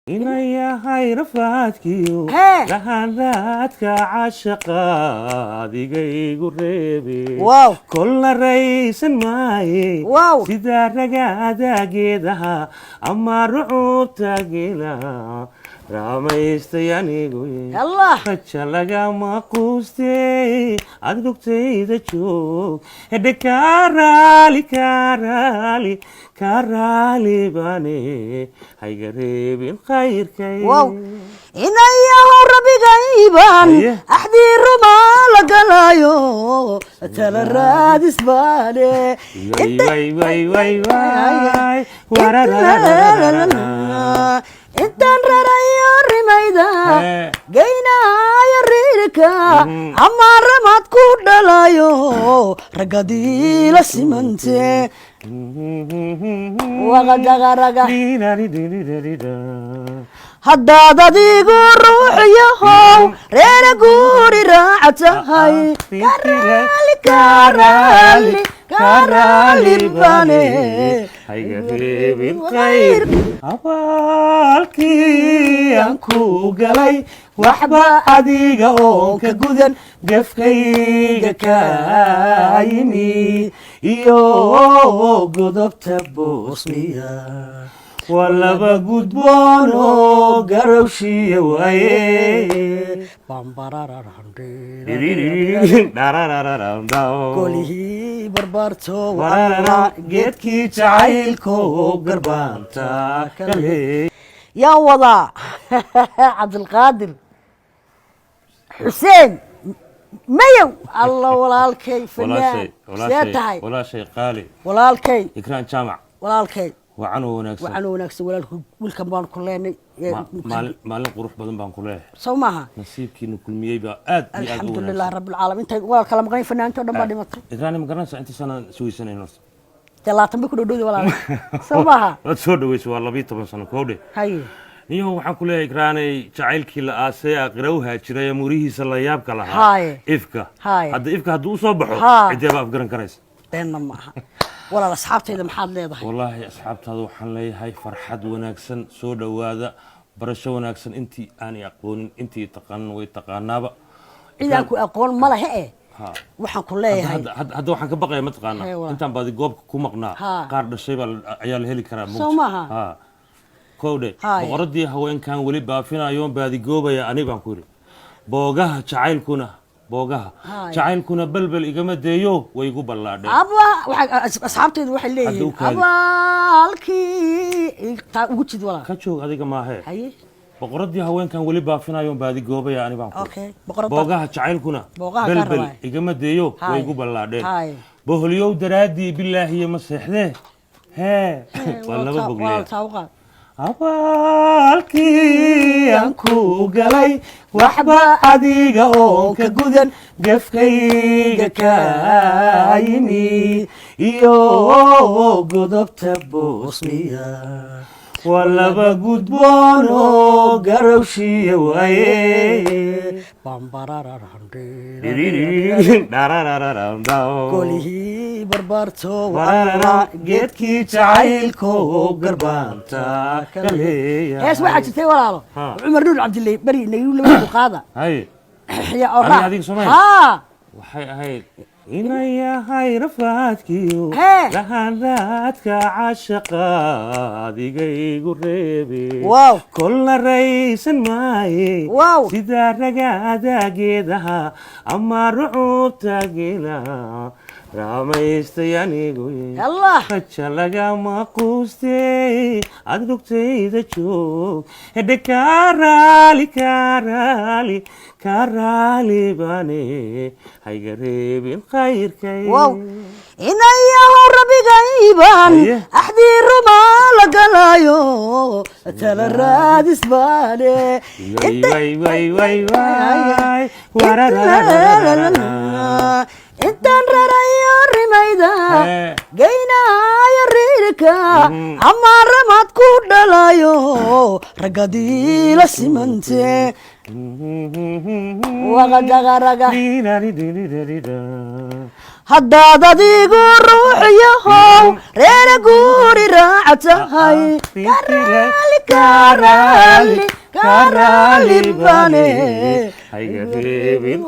Inayahay rafaadkiyo Hee. Rahanraadka caashaqa adiga igu reebe. Wow. Kolna raysan maaye. Wow. Sida ragaada geedaha ama rucubta geelaha raamaystay anigu. Allah. Raja lagama quustey, ad rugtayda joog hedhe, kaa raali, kaa raali, kaa raali bane, hayga reebin khayrkay. Wow, inayahow rabbigayban Haye. Axdii rumaa la galayo, tala raadis baane. Way way way way way warararararara. Intaan rarayo rimayda, Hee. Geynaayo riirka, ama ramad ku dhalayo, raggadii la simante waqadaqaraga. Haddaad adigu ruux yahow reera guuri raaca tahay, karaali, karaali, karaali bane. Hayga reebin khayr abaalkii aan ku galay, waxba adiga oon ka gudan, gefkayga kaa yimi iyo godobta Bosniya waa laba gudboon oo garowshiya waaye. Golihii barbaarto. Geedkii jacaylko garbaanta kale. Yaan wadaa, Cabdilqaadir Xuseen Mayow. Alla, walaalkay fanaan, see tahay? Walaashay qaali. Walaalkay. Ikraan Jaamac. Walaalkay. Wacan oo wanaagsan. Waxaan wanaagsan walaalku, wiilkan baan ku leenay. Maalin qurux badan baan ku leeyahay. Soo maaha? Nasiibkiina kulmiyey baa aad iyo aad u Alxamdulilah wanaagsan. Rabbilcaalamiin, intay walaal kala maqnayn, fanaanto dhan baa dhimatay. Ikraani, ma garanaysaa inta sanaan sugeysanayn horta? Dee 20 bay ku dhowdhowda, walaal, soo maaha? Waad soo dhaweysay, waa 12 sano koodhe. Haye. Niyahow, waxaan ku leeyahay Ikraaney, jacaylkii la aasay aakhira u haajiray ee murihiisa la yaabka lahaa Haye. ifka. Haye. Hadda ifka hadduu usoo baxo, cidee baa afgaran karaysa? Beenna ma aha. Walaal, asxaabtayda maxaad leedahay? Wallaahi asxaabtaada waxaan leeyahay farxad wanaagsan, soo dhowaada, barasho wanaagsan. Intii aanay aqoonin, intii taqaanan way taqaanaaba. Cidaan ku aqoon ma lahe e. Ha. Waxaan ku leeyahay Hadda waxaan ka baqaya, mataqaanaa, Hee, waa. intaan baadi goobka ku maqnaa, qaar dhashay baa ayaa la heli karaa. Soo maaha? Ha, kowdhe. Haye. Boqoradii haweenkan weli baafinayoon baadigoobaya ani baan ku yidhi, boogaha jacaylkuna, boogaha Haye. jacaylkuna belbel igama deeyo, way igu ballaadheen. Aba waxay asxaabtaydu waxay Hadda leeyihiin u kaadi. Abaalkii taa ugu jid, walaal. Ka joog adiga maahee. Haye. Boqoradii haweenkan weli baafinayoon baadigoobaya ani baan ku yidhi. Okay, boqoradda. Boogaha jacaylkuna Boogaha kaa belbel rabaaye. igama deeyo, way Haye. igu ballaadheen. Haye. Boholyow daraaddii bilaahiyo ma seexdee hee, waa laba bogleya. Walaal, taa u qaad. Abaalkii aan ku galay, waxba adiga oon ka gudan, gefkayga kaa yimi iyo godobta Bosniya waa laba gudboon oo garowshiya waaye. Golihii barbaarto. Geedkii jacaylko garbaanta ka leeyahay. Hees waxaa jirtay, walaalo, Ha. Cumar Nuur Cabdille beri nayu labada qaada. Haye. Ya oo Aniga raac. adiga Soomaali? Ha. Waxay ahayd inay yahay rafaadkiyo Hee. rahanraadka caashaqa adiga igu reebe. Wow. Kolna raysan maaye. Wow. Sida ragaada geedaha ama rucubta geelaha raamaystay anigu. Allah. Raja lagama quustey, ad rugtayda joog hedhe, kaa raali, kaa raali, kaa raali bane, hayga reebin khayrkay. Wow, inayahu rabbigayban Haye. Axdii rumaa la galayo, tala raadis baane. Way way way way way warararararara. Intaan rarayo rimayda, Hee. geynaayo riirka, ama ramad ku dhalayo, raggadii la simante waqadaqaraga. Haddaad adigu ruuxyahow reera guuri raaca tahay, karaali, karaali, karaali bane. Hayga reebin.